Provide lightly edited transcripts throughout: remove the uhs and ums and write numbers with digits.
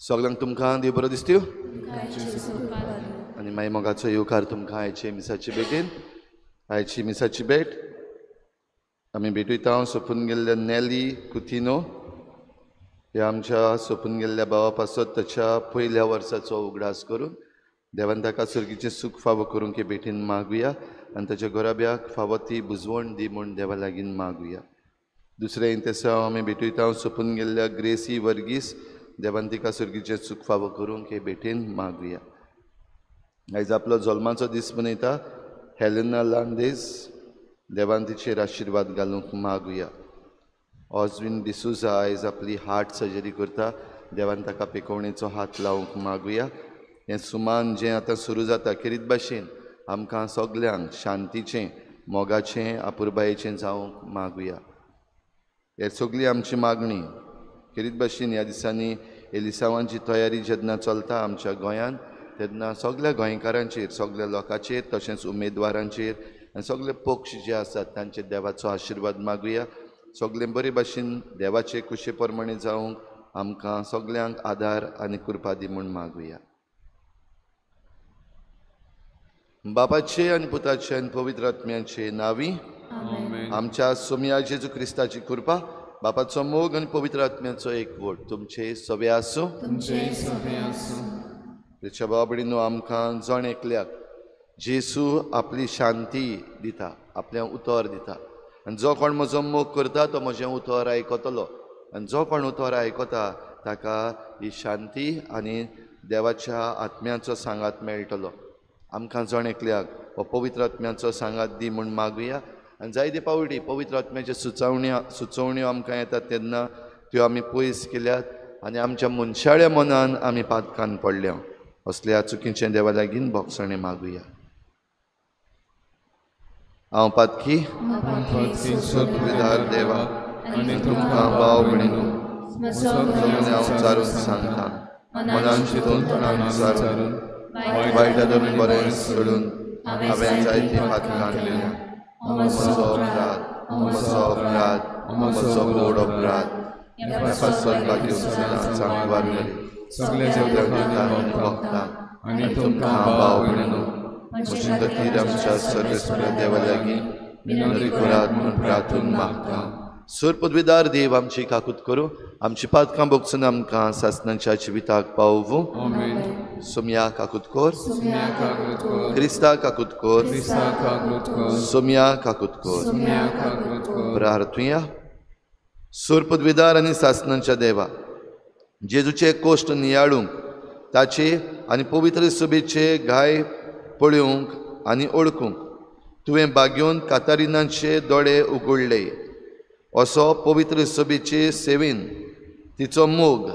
सगळ्यांक तुमकां देव बरो दिसत्यो आनी मागीर मोगाचो येवकार तुमकां आयचे मिसाचे भेटेन. आयची मिसाची भेट आमी भेटयता सोंपून गेल्ल्या नेली कुतिनो ह्या आमच्या सोंपून गेल्ल्या भावा पासत ताच्या पयल्या वर्साचो उगडास करून देवान ताका सर्गीचें सूख फावो करूंक हे भेटीन मागुया आनी ताच्या घराब्याक फावो ती बुजवण दी म्हूण देवा लागीं मागुया. दुसरें इंतेसांव आमी भेटयता सोंपून गेल्ल्या ग्रेसी वर्गीस देवान तिका सर्गीचें सूख फावो करूंक हे भेटेन मागुया. आयज आपलो जल्माचो दीस मनयता हेलेना लांदेज देवान तिचेर आशिर्वाद घालूंक मागुया. ऑजविन डिसूजा आयज आपली हार्ट सर्जरी करता देवान ताका पेकोवणेचो हात लावंक मागुया. हें सुमान जें आतां सुरू जाता खेरीत भाशेन आमकां सगल्यांक शांतीचें मोगाचें आपुरबायेचें जावंक मागुया. हे सगळी आमची मागणी खेरीत भाशेन ह्या दिसांनी एलिसांवांची तयारी जेन्ना चलता आमच्या गोंयांत तेन्ना सगल्या गोंयकारांचेर सगल्या लोकांचेर तशेंच उमेदवारांचेर आनी सगळे पक्ष जे आसात तांचेर देवाचो आशिर्वाद मागुया. सगळे बरे भाशेन देवाचे कुशे प्रमाणे जावंक आमकां सगल्यांक आदार आनी कृपा दी म्हूण मागुया. बापाचे आनी पुताचे आनी पवित्र आत्म्याचे नांवी आमच्या सोमया जेजू क्रिस्ताची कृपा बापाचो मोग आनी पवित्र आत्म्याचो एकवट तुमचे सवे आसूं. ताच्या बाबडीनो आमकां जण एकल्याक जेसू आपली शांती दिता आपलें उतर दिता आनी जो कोण म्हजो मोग करता तो म्हजें उतर आयकतलो आनी जो कोण उतर आयकता ताका ही शांती आनी देवाच्या आत्म्याचो सांगात मेळटलो. आमकां जण एकल्याक हो पवित्र आत्म्याचो सांगात दी म्हूण मागुया. आनी जायते पावटी पवित्र आत्म्याच्यो सुचोवण्यो आमकां येतात तेन्ना त्यो आमी पयस केल्यात आनी आमच्या मनशाळ्या मनान आमी पातकान पडल्या. असल्या चुकीचें देवा लागीं भोगसणें मागुया. हांव पातकी सोदविदार देवा आनी तुमकां भाव भयणीनो हांव चारून सांगता मनान चिंतून तोंडान विचारून वायटा धरून बरें सोडून हांवें जायतीं पातकां केल्या. म्हजो अपराध म्हजो अपराध म्हजो व्हड अपराध ह्या पासत भाग्य सदां सांगवार सगळ्या देवतांक भोगता आनी तुमकां भाव भयणीनो म्हजी खातीर आमच्या सर्वेस्पर देवा लागीं विनंती करात म्हूण प्रार्थून मागता. सूर पदवीदार देव आमची काकूत करूं आमची पातकां भोगसून आमकां सासणाच्या जिविताक पावोवूं. सोमया काकूत कर क्रिस्ता काकूत कर सोमया काकूत कर. प्रार्थुया. सूर पदवीदार आनी सासणाच्या देवा जेजूचे कोश्ट नियाळूंक ताचे आनी पवित्र सभेचे घाय पळोवंक आनी ओळखूंक तुवें बागेवन कातारिनाचे दोळे उगडले असो पवित्र सभेचे सेवेन तिचो मोग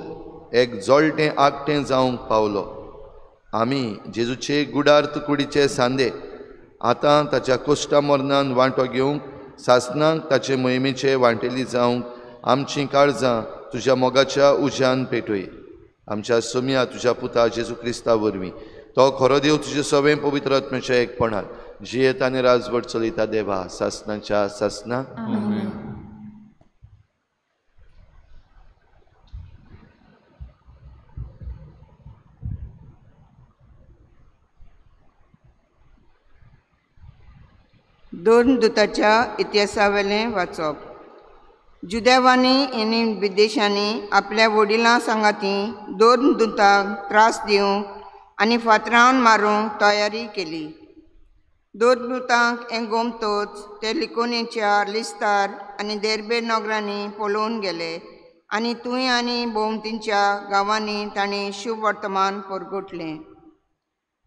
एक जळटें आगटें जावंक पावलो. आमी जेजूचे गुडार्थ कुडीचे सांदे आतां ताच्या कोश्टा मरणान वांटो घेवंक सासणाक ताचे मोहिमेचे वांटेली जावंक आमचीं काळजां तुज्या मोगाच्या उज्यान पेटय. आमच्या सोमया तुज्या पुता जेजू क्रिस्ता वरवीं तो खरो देव तुजे सवें पवित्र आत्म्याच्या एकपणान जियेत आनी राजवट चलयता देवा सासनाच्या सासना. दोन दुताच्या इतिहासावेलें वाचप. जुदेवांनी आनी विदेशांनी आपल्या वडिलां सांगाती दोन दुतांक त्रास दिवंक आनी फातरावन मारूंक तयारी केली. दोन दुतांक हें गोमतोच ते लिकोनेच्या लिस्तार आनी देर्बे नगरांनी पळोवन गेले आनी थंय आनी भोंवतीच्या गांवांनी तांणी शुभ वर्तमान परगटलें.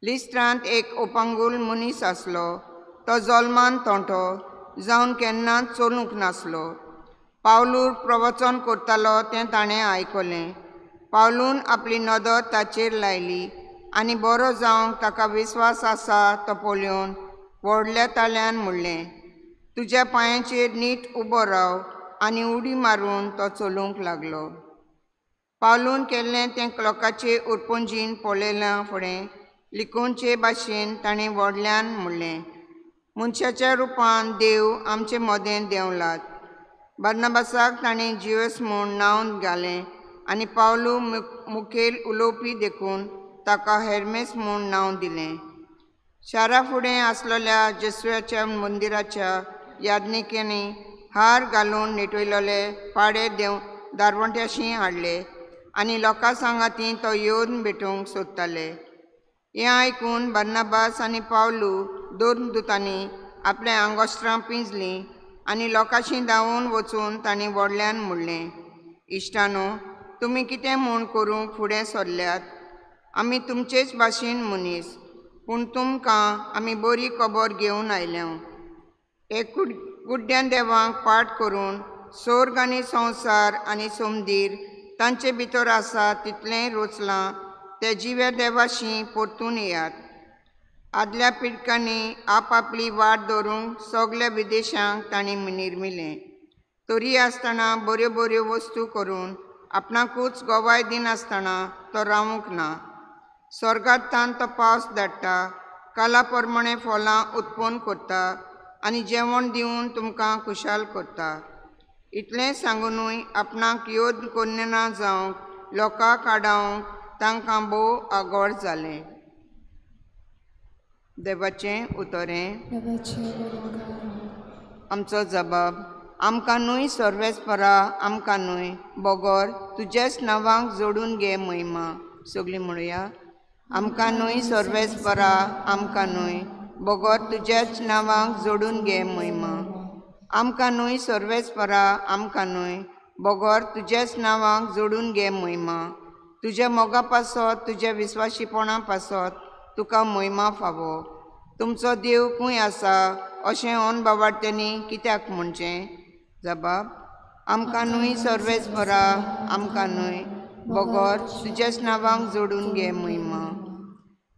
लिस्त्रांत एक ओपांगूल मनीस आसलो. तो जल्मान तोंटो जावन केन्नाच चलूंक नासलो. पावलूर प्रवचन करतालो तें ताणें आयकलें. पावलून आपली नदर ताचेर लायली आनी बरो जावंक ताका विस्वास आसा तो पळोवन व्हडल्या ताळ्यान म्हणलें, तुज्या पांयाचेर नीट उबो राव. आनी उडी मारून तो चलूंक लागलो. पावलून केल्लें तें लोकांचे उरपंजीन पळयलां फुडें लिकोनचे भाशेन ताणें व्हडल्यान म्हणलें, मनशाच्या रुपान देव आमचे मदें देंवलात. बार्नाबासाक ताणें जियस म्हूण नांव घालें आनी पावलू मुखेल उलोवपी देखून ताका हेर्मेस म्हूण नांव दिलें. शारा फुडें आसलेल्या जेसुयाच्या मंदिराच्या याज्ञिकांनी हार घालून नेटयलेले पाडे देव दारवंट्याशी हाडले आनी लोकां सांगाती तो येवन भेटूंक सोदताले. हें आयकून बार्नाबास आनी पावलू दोन दुतांनी आपल्या आंगोस्त्रां पिंजलीं आनी लोकांशी धांवून वचून तांणी व्हडल्यान म्हणलें, इश्टानो, तुमी कितें म्हूण करूंक फुडें सरल्यात? आमी तुमचेच भाशेन मनीस, पूण तुमकां आमी बरी खबर घेवन आयल्या. एक गुड्ड्यान देवांक पाठ करून स्वर्ग आनी संवसार आनी सोमदीर तांचे भितर आसा तितलेंय रोचलां ते जिव्या देवाशी परतून येयात. आदल्या पिडकांनी आपआपली वाट दवरूंक सगल्या विदेशांक तांणी निर्मिलें. तरी आसतना बऱ्यो बऱ्यो वस्तू करून आपणाकूच गवाय दिनासतना तो रावूंक ना. स्वर्गांतल्यान तो पावस धाडटा, काला प्रमाणे फळां उत्पन्न करता आनी जेवण दिवन तुमकां खुशाल करता. इतलें सांगुनूय आपणाक योद कन्या जावंक लोकांक आडावंक तांकां भोव आगोळ जालें. देवाचें उतरें. आमचो जबाब आमकां न्हय सर्वेस्परा, आमकां न्हय बगर तुज्याच नांवांक जोडून घे महिमा. सगळीं म्हणुया, आमकां न्हय सर्वेस्परा, आमकां न्हय बगर तुज्याच नांवांक जोडून घे महिमा. आमकां न्हय सर्वेस्परा, आमकां न्हय बगर तुज्याच नांवांक जोडून घे महिमा. तुज्या मोगा पासत, तुज्या विस्वाशीपणा पासत तुका महिमा फावो. तुमचो देव खंय आसा अशें अनबावार्त्यांनी कित्याक म्हणचें? जबाब आमकां न्हय सर्वेस्परा, आमकां न्हय बगर तुज्याच नांवांक जोडून घे महिमा.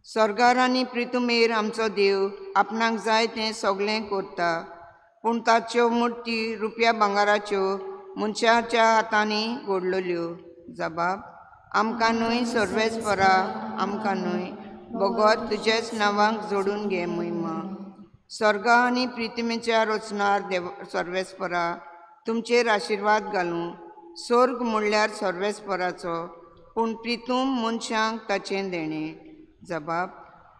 स्वर्गार आनी प्रितुमेर आमचो देव आपणाक जाय तें सगळें करता, पूण ताच्यो मुर्ती रुपया भांगराच्यो मनशाच्या हातांनी घडलेल्यो. जबाब आमकां न्हय सर्वेस्परा, आमकां न्हय बगर तुज्याच नांवांक जोडून घे महिमा. स्वर्गा आनी प्रितिमेच्या रचणार देव सर्वेस्परा तुमचेर आशिर्वाद घालूं. स्वर्ग म्हणल्यार सर्वेस्पराचो, पूण प्रितूम मनशांक ताचें देणें. जबाब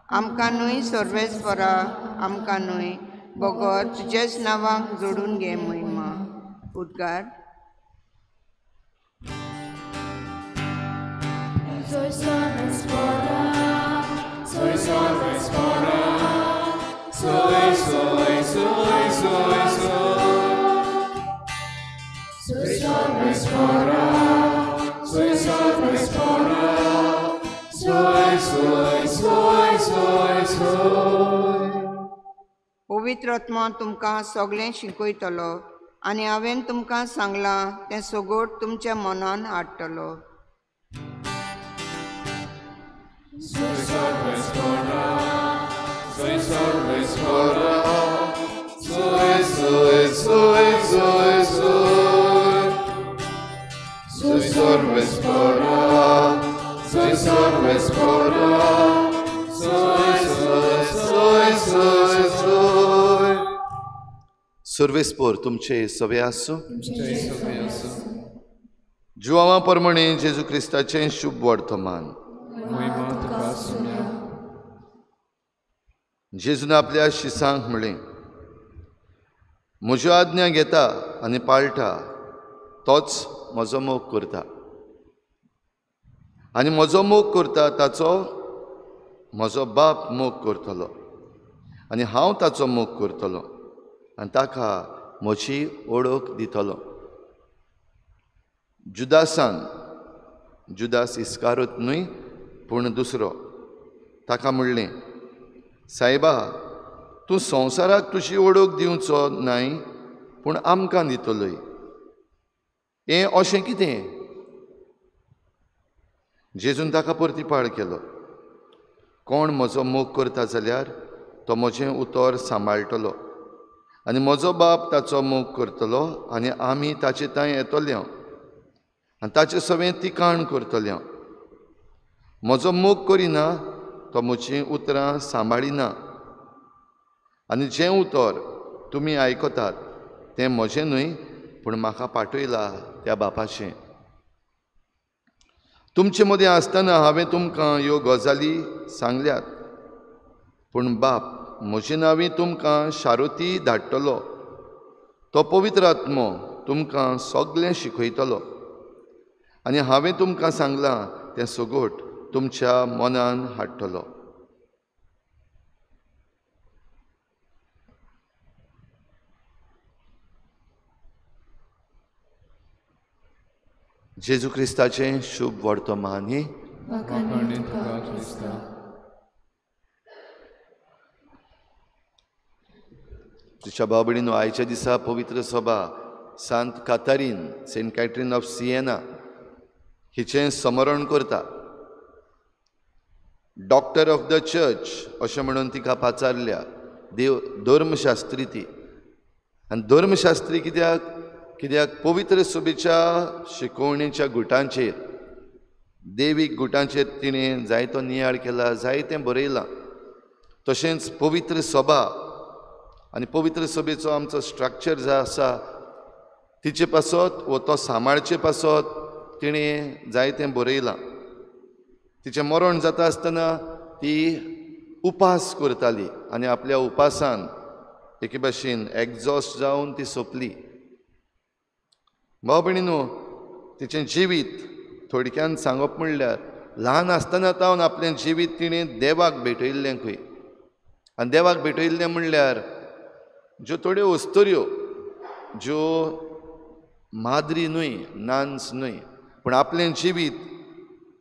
आमकां न्हय सर्वेस्परा, आमकां न्हय बगर तुज्याच नांवांक जोडून घे महिमा. उद्गार. Soy Sarvespara, soy, soy, soy, soy, soy. Soy Sarvespara, soy Sarvespara, soy, soy, soy, soy, soy. पवित्र आत्मा तुमकां सगळें शिकयतलो आनी हांवें तुमकां सांगलां तें सगोट तुमच्या मनान हाडटलो. Soy Sarvespara, soy Sarvespara, soy, soy, soy, soy, soy. Soy Sarvespara, soy Sarvespara, soy, सर्वेस्पोर तुमचे सवे आसूं. जुवांवा प्रमाणे जेजू क्रिस्ताचें शुभ वर्तमान. जेजून आपल्या शिसांक म्हणलें, म्हज्यो आज्ञा घेता आनी पाळटा तोच म्हजो मोग करता, आनी म्हजो मोग करता ताचो म्हजो बाप मोग करतलो, आनी हांव ताचो मोग करतलो आनी ताका म्हजी ओळख दितलो. जुदासान, जुदास इस्कारोत न्हय पूण दुसरो, ताका म्हणलें, सायबा तूं संवसाराक तुजी ओळख दिवचो न्हय पूण आमकां दितलोय, हें अशें कितें? जेजून ताका परतीपाळ केलो, कोण म्हजो मोग करता जाल्यार तो म्हजें उतर सांबाळटलो, आनी म्हजो बाप ताचो मोग करतलो, आनी आमी ताचे थंय येतले आनी ताचे सवें तिकाण करतले. म्हजो मोग करिना तो म्हजीं उतरां सांबाळिना, आनी जें उतर तुमी आयकतात तें म्हजें न्हय पूण म्हाका पाठयला त्या बापाचें. तुमचे मदीं आसतना हांवें तुमकां ह्यो गजाली सांगल्यात, पूण बाप म्हजे नांवी तुमकां शारुती धाडटलो, तो पवित्र आत्मो तुमकां सगळें शिकयतलो, आनी हांवें तुमकां सांगलां तें सगट तुमच्या मनान हाडटलो. जेजू क्रिस्ताचें शुभ वर्तमान. तुझ्या भाव भयणीनो, आयच्या दिसा पवित्र सभा Sant Catherine, Saint Catherine of Siena हिचें स्मरण करता. डॉक्टर ऑफ the church अशें म्हणून तिका पाचारल्या. देव धर्मशास्त्री ती, आनी धर्मशास्त्री कित्याक? कित्याक पवित्र सभेच्या शिकोवणेच्या गुटांचेर, देवीक गुटांचेर तिणें जायतो नियाळ केला, जायतें बरयलां. तशेंच पवित्र सभा आनी पवित्र सभेचो आमचो स्ट्रक्चर जो आसा तिचे पासत वो तो सांबाळचे पासत तिणें जायतें बरयलां. तिचें मरण जाता आसतना ती उपास करताली आनी आपल्या उपासान एके भाशेन एग्जॉस्ट जावन ती सोंपली. भाव भयणीनो, तिचें जिवीत थोडक्यान सांगप म्हणल्यार ल्हान आसतना तावन आपलें जिवीत तिणें देवाक भेटयल्लें खंय, आनी देवाक भेटयल्लें म्हणल्यार ज्यो थोड्यो अस्तुऱ्यो ज्यो माद्री न्हय, नान्स न्हय, पूण आपलें जिवीत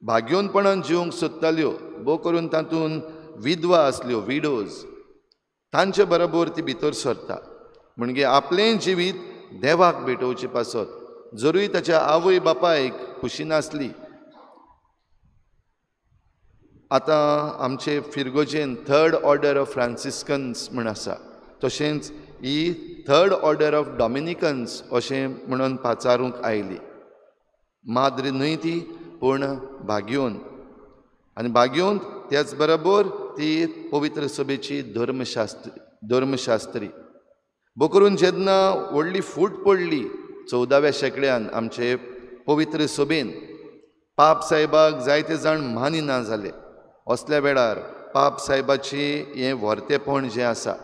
भाग्योनपणान जिवंक सोदताल्यो, भोव करून तातूंत विधवा आसल्यो, विडोज, तांचे बरोबर ती भितर सरता. म्हणजे आपलें जिवीत देवाक भेटोवचे पासत जरूय ताच्या आवय बापायक खुशी नासली. आतां आमचे फिरगोजेन थर्ड ऑर्डर ऑफ फ्रांसिस्कन्स म्हण आसा, तशेंच ही थर्ड ऑर्डर ऑफ डॉमिनिकन्स अशें म्हणून पाचारूंक आयली. माद्री न्हय ती पूण भाग्योन, आनी भाग्योन त्याच बरोबर ती पवित्र सभेची धर्मशास्त्री. भोव करून जेन्ना व्हडली फूट पडली 14व्या शेंकड्यान आमचे पवित्र सभेन, पाप साहेबाक जायते जाण मानिना जाले. असल्या वेळार पाप साहेबाची हें व्हरतेपण जें आसा,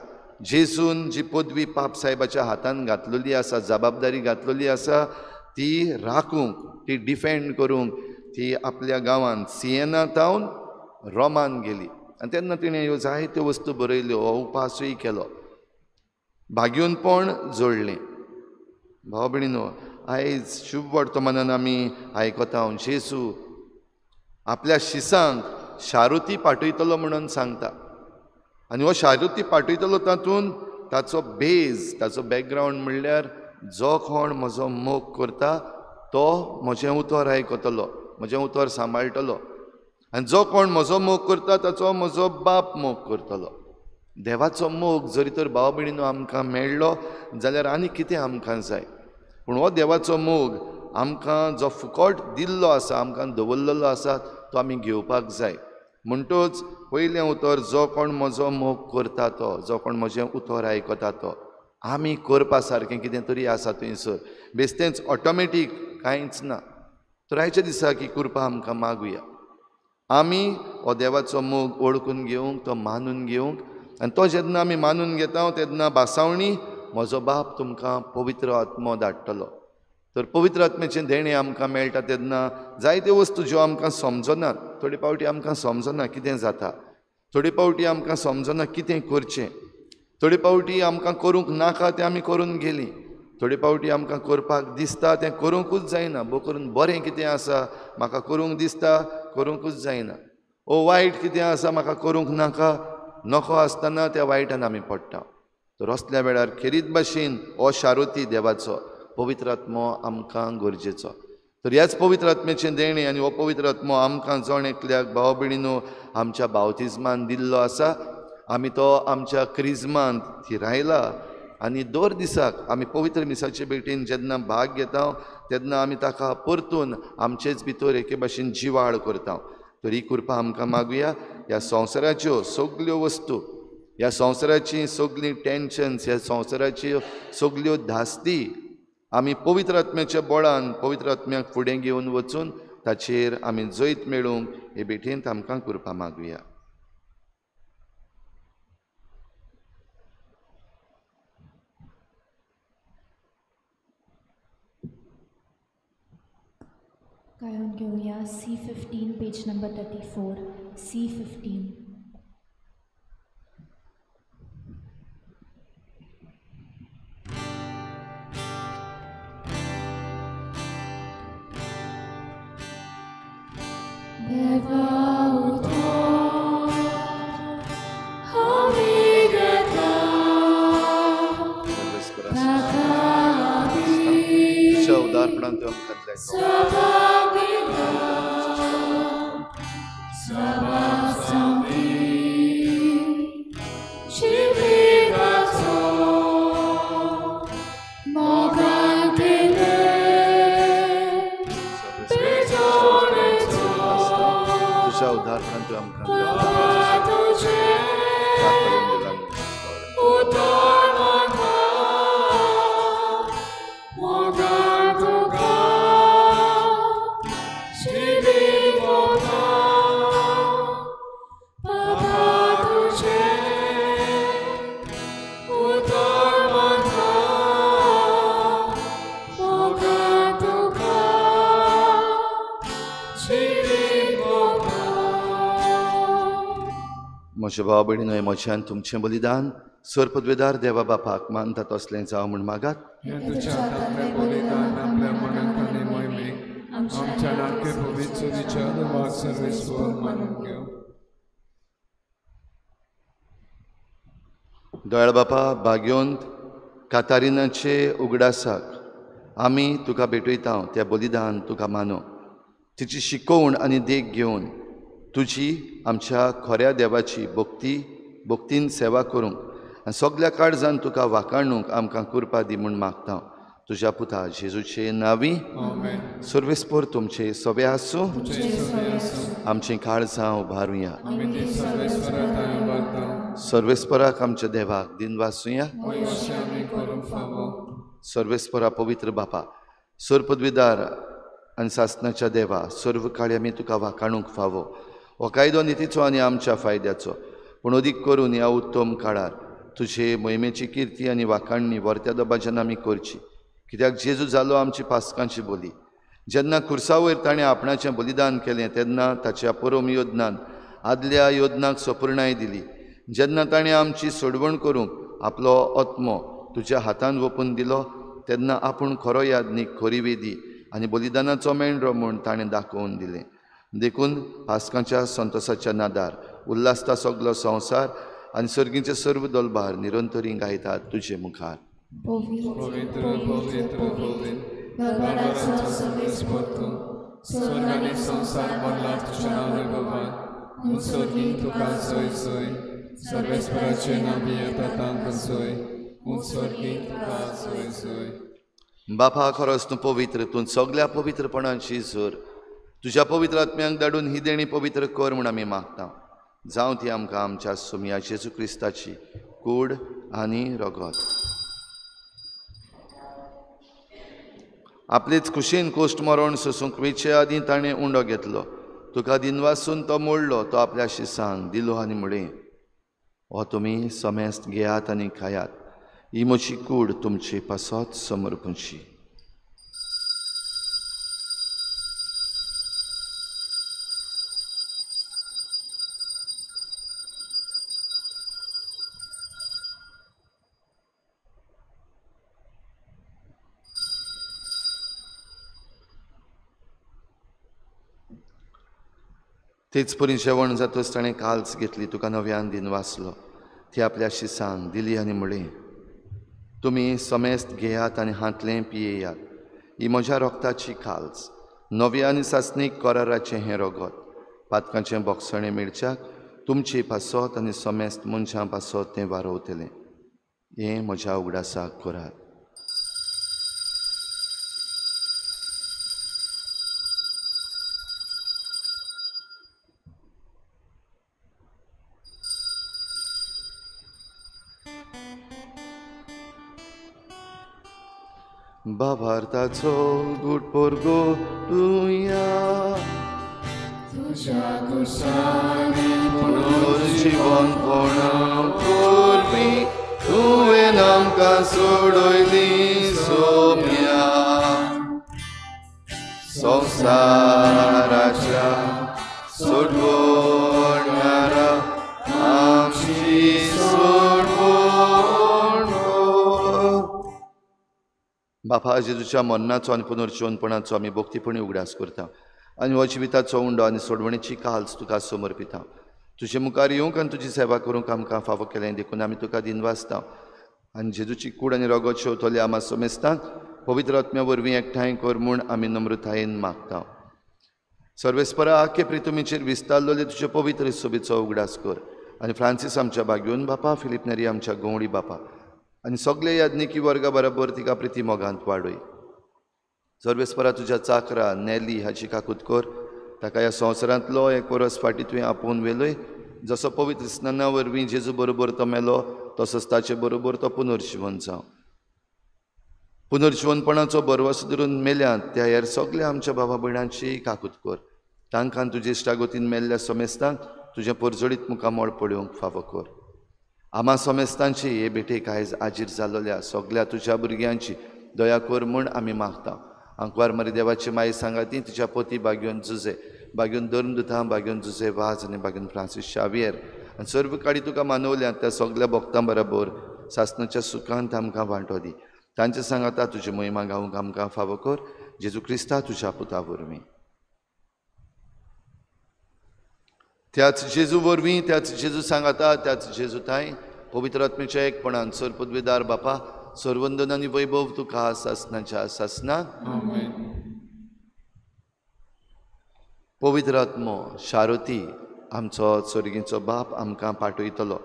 जेजून जी पदवी पाप साहेबाच्या हातान घातलेली आसा, जबाबदारी घातलेली आसा, ती राखूंक, ती डिफेंड करूंक ती आपल्या गांवांत सियेना तावन रोमान गेली, आनी तेन्ना तिणें ह्यो जायत्यो वस्तू बरयल्यो, हो उपासूय केलो, भाग्योनपण जोडलें. भाव भयणीनो, आयज शुभ वर्तमानान आमी आयकता जेजू आपल्या शिसांक शारुती पाठयतलो म्हणून सांगता, आनी हो शारुती पाठयतलो तातूंत ताचो बेज, ताचो बॅकग्रावंड म्हणल्यार जो कोण म्हजो मोग करता तो म्हजें उतर आयकतलो, म्हजें उतर सांबाळटलो, आनी जो कोण म्हजो मोग करता ताचो म्हजो बाप मोग करतलो. देवाचो मोग जरी तर भाव भयणीनो आमकां मेळ्ळो जाल्यार आनी कितें आमकां जाय? पूण हो देवाचो मोग आमकां जो फुकट दिल्लो आसा, आमकां दवरलेलो आसा, तो आमी घेवपाक जाय. म्हणटच पयलें उतर, जो कोण म्हजो मोग करता तो, जो कोण म्हजें उतर आयकता तो. आमी करपा सारकें कितें तरी आसा थंयसर, बेस्तेंच ऑटोमॅटीक कांयच ना. तर आयच्या दिसाक ही कृपा आमकां मागुया. आमी हो देवाचो मोग वळखून घेवंक, तो मानून घेवंक, आनी तो जेन्ना आमी मानून घेता तेन्ना भासावणी म्हजो बाप तुमकां पवित्र आत्मो धाडटलो. तर पवित्र आत्म्याचें देणें आमकां मेळटा तेन्ना जायत्यो वस्तू ज्यो आमकां समजनात, थोडे फावटी आमकां समजना कितें जाता, थोडे फावटी आमकां समजना कितें करचें, थोडे फावटी आमकां करूंक नाका तें आमी करून गेलीं, थोडे फावटी आमकां करपाक दिसता तें करूंकूच जायना. बो करून बरें कितें आसा म्हाका करूंक दिसता, करूंकूच जायना. ओ वायट कितें आसा म्हाका करूंक नाका, नको आसतना त्या वायटान आमी पडटा. तर असल्या वेळार खेरीत भाशेन हो शारोती देवाचो पवित्र आत्मो आमकां गरजेचो. तर ह्याच पवित्र आत्म्याचें देणें आनी हो पवित्र आत्मो आमकां जण एकल्याक भाव भयणीनो आमच्या बावतिज्मान दिल्लो आसा. आमी तो आमच्या क्रिज्मांत थिरायला आनी दर दिसाक आमी पवित्र मिसाचे भेटीन जेन्ना भाग घेता तेन्ना आमी ताका परतून आमचेच भितर एके भाशेन जिवाळ करता. तर ही कृपा आमकां मागुया. ह्या संवसाराच्यो सगल्यो वस्तू, ह्या संवसाराचीं सगळीं टेन्शन्स, ह्या संवसाराच्यो सगल्यो धास्ती आमी पवित्र आत्म्याच्या बळान पवित्र आत्म्याक फुडें घेवन वचून ताचेर आमी जैत मेळोवंक हे भेटेंत आमकां कृपा मागुया. गायन घेवया C15 page number 34, C15. देवा उठो आमी घेता तुज्या उदारपणान तूं आमकां तुज्या उदारपणान तूं आमकां म्हज्या भाव भयणीनो, म्हज्यान तुमचें बलिदान सर पदवेदार देवा बापाक मानता तसलें जावं म्हूण मागात. दयाळ बापा, भाग्योंत कातारिनाचे उगडासाक आमी तुका भेटयता त्या बलिदान तुका मानो, तिची शिकोवण आनी देख घेवन तुजी आमच्या खऱ्या देवाची भक्ती भक्तीन सेवा करूंक आनी सगल्या काळजान तुका वाखाणूंक आमकां कृपा दी म्हूण मागता. तुज्या पुता जेजूचे नांवी. सर्वेस्पर तुमचे सगळे आसूं. आमचीं काळजां उबारुया. सर्वेस्पराक आमच्या देवाक दिनवासुया. सर्वेस्परा पवित्र बापा, सर्पदविदार आनी सासनाच्या देवा, सर्व काळी आमी तुका वाखाणूंक फावो. हो कायदो नितीचो आनी आमच्या फायद्याचो, पूण अदीक करून ह्या उत्तम काळार तुजे मोहिमेची किर्ती आनी वाखाणणी वर्त्या दबाज्यान आमी करची. कित्याक जेजू जालो आमची पासकांची बोली. जेन्ना खुर्सा वयर ताणें आपणाचें बलिदान केलें तेन्ना ताच्या परम योजनान आदल्या योजनाक सपुर्णाय दिली. जेन्ना ताणें आमची सोडवण करूंक आपलो आत्मो तुज्या हातान वोपून दिलो तेन्ना आपूण खरो याज्ञीक, खरी वेदी आनी बलिदानाचो मेंढरो म्हूण ताणें दाखोवन दिलें. देखून पासकांच्या संतोसाच्या नादार उल्हासता सगलो संवसार आनी सर्गीचे सर्व दलबार निरंतरी गायतात तुजे मुखार. पवित्र पवित्र पवित्र दरबाराचो सर्वेस्पर तूं, स्वर्ग आनी संवसार भरला तुज्या नांव भगवान. म्हूण स्वर्गीं तुका जय जय, सर्वेस्पराचे नांव येता तांकां जय, म्हूण स्वर्गीं तुका जय जय. बापा, खरोच तूं पवित्र, तूं सगल्या पवित्रपणाची जोर. तुज्या पवित्र आत्म्यांक धाडून ही देणी पवित्र कर म्हूण आमी मागता. जावं ती आमकां आमच्या सोमया जेजू क्रिस्ताची कूड आनी रगत. आपलेच खुशीन कोश्ट मरण सोसूंक वेचे आदीं ताणें उंडो घेतलो. तुका दिनवासून तो मोडलो, तो आपल्या शिसांक दिलो आनी म्हळें, हो तुमी समेस्त घेयात आनी खायात, ही म्हजी कूड तुमचे पासत समर्पणची. तेच परी जेवण जातच ताणें काल्स घेतली, तुका नव्यान दिनवासलो, ती आपल्या शिसांक दिली आनी म्हळें, तुमी समेस्त घेयात आनी हांतलें पियेयात, ही म्हज्या रोगताची काल्स, नव्या आनी सासणीक कराराचें हें रोगत, पातकांचें बोगसणें मेळच्याक तुमचे पासत आनी समेस्त मनशां पासत तें वारोवतलें. हें म्हज्या उगडासाक करात. बाबार्थाचो गुट पोरगो तुया तुज्या कुसांनी पुनर्जीवन कोणा वरवीं तुवें आमकां सोडयली सोम्या. संवसाराच्या सोडवणारा आमची सोडवण. बापा, जेजूच्या मरणाचो आनी पुनर्जीवनपणाचो आमी भक्तीपणी उगडास करता आनी हो जिविताचो उंडो आनी सोडवणेची काल्स तुका समर्पिता. तुजे मुखार येवंक आनी तुजी सेवा करूंक आमकां फावो केलें देखून आमी तुका दिनवासता आनी जेजूची कूड आनी रोगत शेवतले आमा समेस्तांक पवित्र आत्म्या वरवीं एकठांय कर म्हूण आमी नम्रतायेन मागता. सर्वेस्परा, आख्खे प्रितुमीचेर विस्तारलेले तुजे पवित्र सोबीचो उगडास कर आनी फ्रांसीस आमच्या बागयोन बापा, फिलीप नेरी आमच्या गंवडी बापा आनी सगळे याज्ञिकी वर्गा बरोबर तिका प्रिती मोगांत वाडय. सर्वेस्परा, तुज्या चाकरा नेली हाची काकूत कर, ताका ह्या संवसारांतलो एक वरस फाटीं तुवें आपोवन व्हेलोय. जसो पवित्र स्नाना वरवीं जेजू बरोबर तो मेलो तसोच ताचे बरोबर तो पुनर्जीवन जावं. पुनर्जीवनपणाचो भरवंसो धरून मेल्यात त्या हेर सगल्या आमच्या बाबा भयणांची काकूत कर, तांकां तुजे इश्टागतीन मेल्ल्या समेस्तांक तुजें परजळीत मुखामळ पळोवंक फावो कर. आमा समेस्तांची हे भेटेक आयज आजीर जाल्ल्या सगल्या तुज्या भुरग्यांची दया कर म्हूण आमी मागता. आंकवार मरी देवाची माई सांगाती तिच्या पती बागयोन जुजे, बागयोन धर्मदुतां, बागयोन जुजे वाज आनी बागयोन फ्रांसीस शावियर आनी सर्व काडी तुका मानवल्या त्या सगल्या भक्तां बरोबर सासणाच्या सुखांत आमकां वांटो दी. तांचे सांगाता तुजी महिमा गावंक आमकां फावो कर, जेजू क्रिस्ता तुज्या पुता वरवीं. त्याच जेजू वरवीं, त्याच जेजू सांगाता, त्याच जेजू ताय पवित्र आत्म्याच्या एकपणान सर्वपदवीदार बापा, सर्वंदन आनी वैभव तुका सासणाच्या सासना. पवित्र आत्मो शारती आमचो सर्गीचो बाप आमकां पाठयतलो,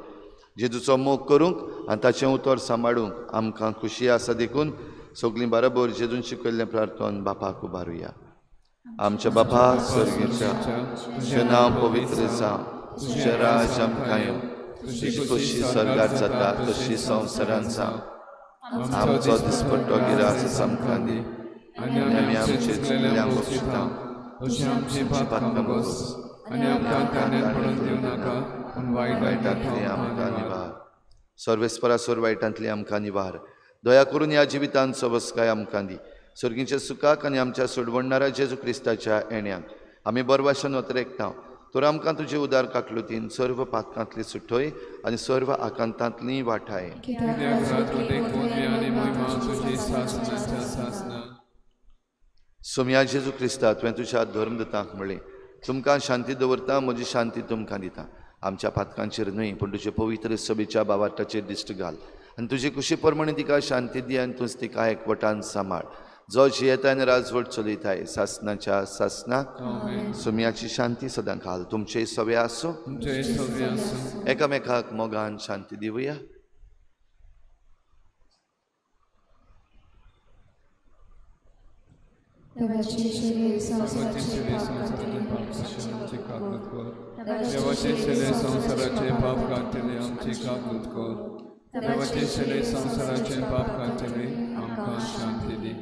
जेजूचो मोग करूंक आनी ताचें उतर सांबाळूंक आमकां खुशी आसा देखून सगळीं बरोबर जेजून शिकयल्लें प्रार्थन बापाक उबारुया. आमच्या बापा सर्गीच्या, तुजें नांव पवित्र जावं, तुजें राज आमकां येवं, तुजी खोशी स्वर्गार जाता तशी संवसारांत जावं. आमचो दिसपट्टो गिरास आमकां दी आनी आमी आमचे चुकल्यांक बक्षिता तशें आमचें पातकां बोस आनी आमकां तान्यांत पडून दिवं नाका, पूण वायटांतली आमकां निवार. सर्वेस्परा, सर्व वायटांतली आमकां निवार. दया करून ह्या जिवितांत सवस्काय आमकां दी. सर्गीच्या सुखाक आनी आमच्या सोडवणणारा जेजू क्रिस्ताच्या येण्याक आमी बरवाशन वतरेकता. तर आमकां तुजे उदार काकलुतीन सर्व पातकांतली सुटय आनी सर्व आकांतांतली वाठाय. सोमया जेजू क्रिस्ता, तुवें तुज्या धर्मदूतांक म्हणलें, तुमकां शांती दवरता, म्हजी शांती तुमकां दिता. आमच्या पातकांचेर न्हय पूण तुजे पवित्र सभेच्या बावाटाचेर दिश्ट घाल आनी तुजे कुशी प्रमाणे तिका शांती दी आनी तूंच तिका एकवटान सांबाळ, जो जियेता आनी राजवट चलयताय सासणाच्या सासणाक. सोमयाची शांती सदां घाल. तुमचें सगळें आसूं, एकामेकाक मोगान शांती दिवया. देवाचे शेले संवसाराचे पाप काडटले आमची काकूत कर, देवाचे शेले संवसाराचे पाप काडटले आमकां शांती दी.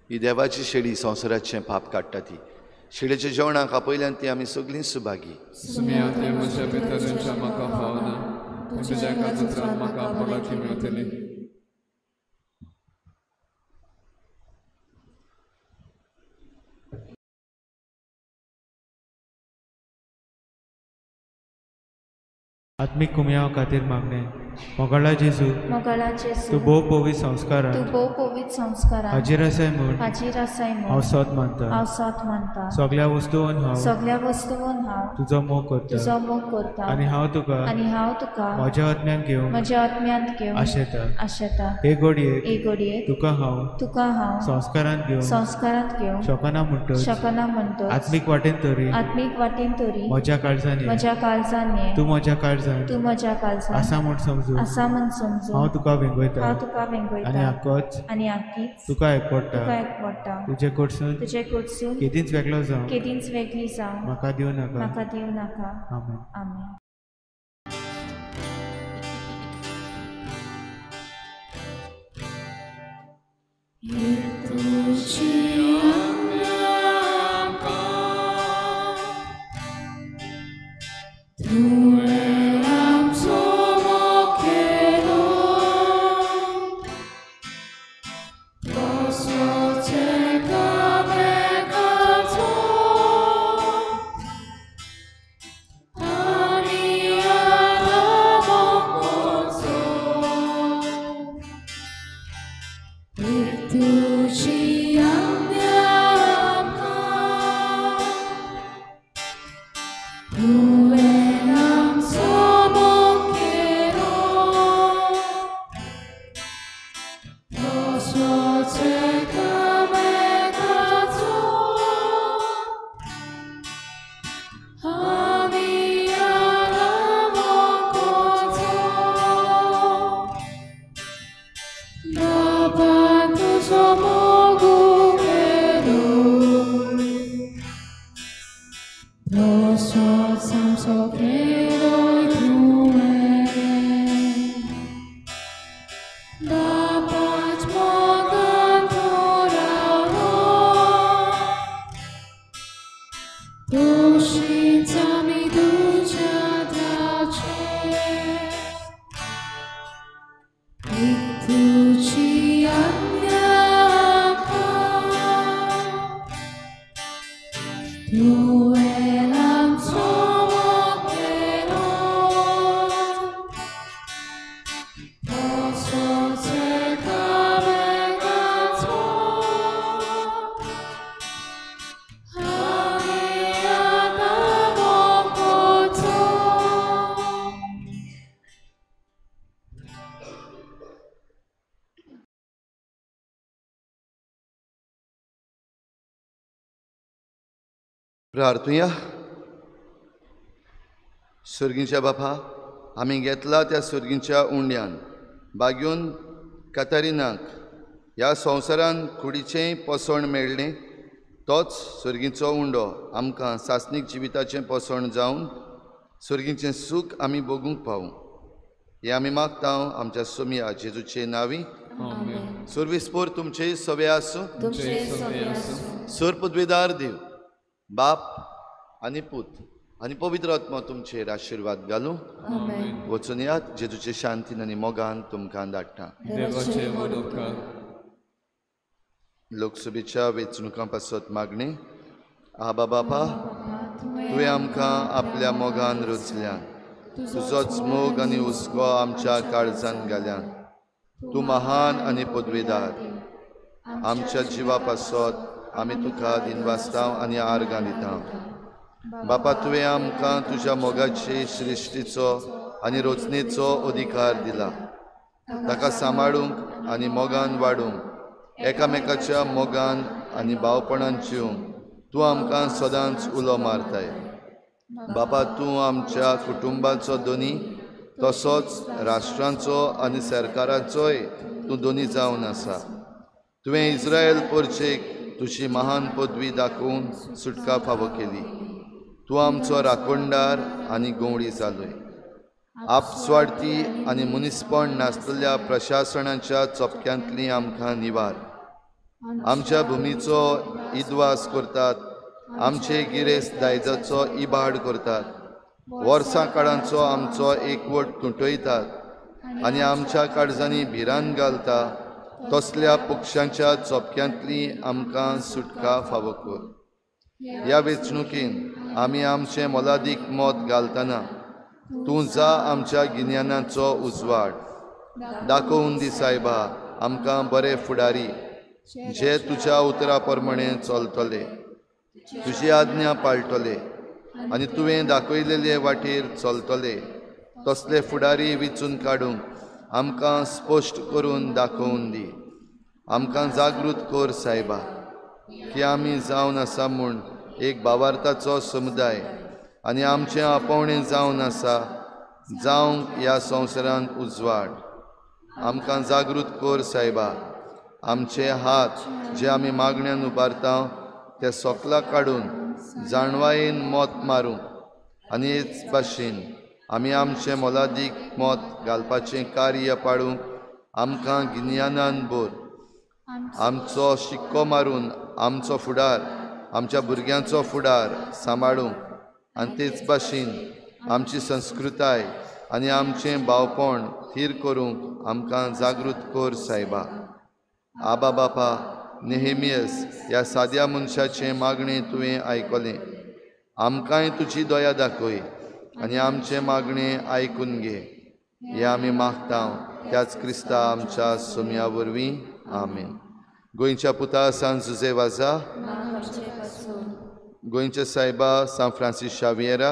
ही देवाची शेळी संवसाराचें पाप काडटा ती शेळीच्या जेवणाक आपयल्यान ती आमी सगळीं सुभागी. सुमिया ते म्हज्या भितरच्या म्हाका फावना, तुज्या काजुत्रान म्हाका भलायकी मेळटली. आत्मीक कुमयाव खातीर मागणें. मोगाळा जेजू, तूं भोव पवित्र संस्कारांत हाजीर आसाय म्हूण हांव सोद मानता. सगळ्या वस्तूंत हांव तुजो मोग करता आनी हांव तुका म्हज्या आत्म्यांत घेवंक आशेता. हे घडयेक तुका हांव संस्कारांत घेवंक शकना म्हणटच आत्मीक वाटेन तरी म्हज्या काळजान ये, तूं म्हज्या काळजान आसा म्हूण समजून हांव तुका वेंगयता आनी आक्कोच तुका एकवटा. तुजे कडसून केदींच वेगळो जावं म्हाका दिवं नाका. आमेन. प्रार्थुया. सर्गीच्या बापा, आमी घेतला त्या सर्गीच्या उंड्यान बागेवन कातारिनाक ह्या संवसारान कुडीचेंय पोसण मेळ्ळें, तोच सर्गीचो उंडो आमकां सासणीक जिविताचें पोसण जावन सर्गीचें सूख आमी भोगूंक पावूं, हें आमी मागता आमच्या सोमया जेजूचे नांवी. सर्वीसपोर तुमचे सवे आसूं. सर पदवेदार देव बाप आनी पूत आनी पवित्र आत्मा तुमचेर आशिर्वाद घालूं. वचून यात, जेजूचे शांतीन आनी मोगान तुमकां धाडटा. लोकसभेच्या वेंचणुकां पासत मागणी. आबा बापा, तुवें आमकां आपल्या मोगान रचल्यान, तुजोच मोग आनी हुस्को आमच्या काळजान घाल्यान. तूं महान आनी पदवेदार, आमच्या जिवा पासत आमी तुका दिनवासताव आनी आर्गां दिता. बापा, तुवें आमकां तुज्या मोगाचे सृश्टीचो आनी रचनेचो अधिकार दिला. ताका सांबाळूंक आनी मोगान वाडूंक, एकामेकाच्या मोगान आनी भावपणान जिवंक तूं आमकां सदांच उलो मारताय. बापा, तूं आमच्या कुटुंबाचो दोनी तसोच राष्ट्रांचो आनी सरकाराचोय तूं दोनी जावन आसा. तुवें इस्रायल पोरचेक तुजी महान पदवी दाखोवन सुटका फावो केली. तूं आमचो राखणदार आनी गवळी जालोय. आपस्वार्थी आनी मनीसपण नासलेल्या प्रशासनाच्या चपक्यांतली आमकां निवार. आमच्या भुमीचो इद्वास करतात, आमचे गिरेस्त दायजाचो इबाड करतात, वर्सां काळांचो आमचो एकवट तुटयतात आनी आमच्या काळजांनी भिरांत घालता तसल्या पक्षांच्या चोपक्यांतली आमकां सुटका फावो कर. ह्या वेंचणुकेन आमी आमचें मोलादीक मत घालतना तूं जा आमच्या गिन्यानाचो उजवाड दाखोवन दी सायबा आमकां बरे फुडारी जे तुज्या उतरा प्रमाणे चलतले, तुजी आज्ञा पाळटले आनी तुवें दाखयलेले वाटेर चलतले तसले फुडारी विचून काडूंक आमकां स्पश्ट करून दाखोवन दी. आमकां जागृत कर सायबा की आमी जावन आसा म्हूण एक भावार्थाचो समुदाय आनी आमचें आपोवणें जावन आसा जावंक ह्या संवसारांत उजवाड. आमकां जागृत कर सायबा, आमचे हात जे आमी मागण्यान उबारता ते सोकला काडून जाणवायेन मत मारूंक आनी हेच भाशेन आमी आमचें मोलादीक मत घालपाचें कार्य पाडूंक आमकां गिन्यानान भर. आमचो शिक्को मारून आमचो फुडार, आमच्या भुरग्यांचो फुडार सांबाळूंक आनी तेच भाशेन आमची संस्कृताय आनी आमचें भावपण थीर करूंक आमकां जागृत कर सायबा. आबा बापा, नेहेमियस ह्या साद्या मनशाचें मागणें तुवें आयकलें, आमकांय तुजी दया दाखय आनी आमचें मागणें आयकून घे. हें आमी मागता त्याच क्रिस्ता आमच्या सोम्या वरवीं, आमेन. गोंयच्या पुता सांत जुझे वाजा, गोंयच्या सायबा सांत फ्रांसीस शावियेरा,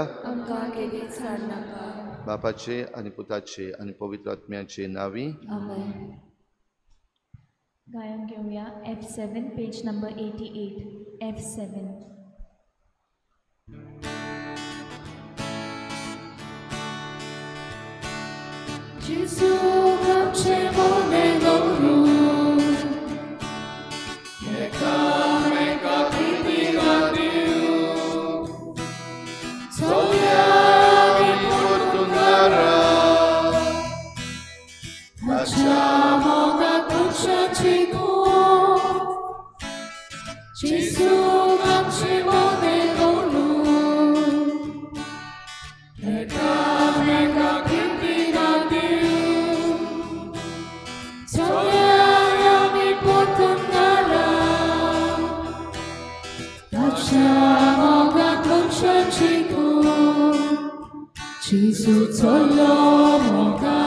बापाचे आनी पुताचे आनी पवित्र आत्म्याचे नांवी, आमेन. गायन घेवया F7 page number 88. F7. Gesù आमचे मोने दवरू, एकामेका प्रितीन दिवं, चलया पोर्तुगारा, ताच्या मोगाक मनशाची तूं. जेजू आमचे मोने दवरू, एकामेका प्रितीन दिवं, चलया आमी पोर्तुगारा, ताच्या मोगाक मनशाची तूं. जेजू चलो मोगान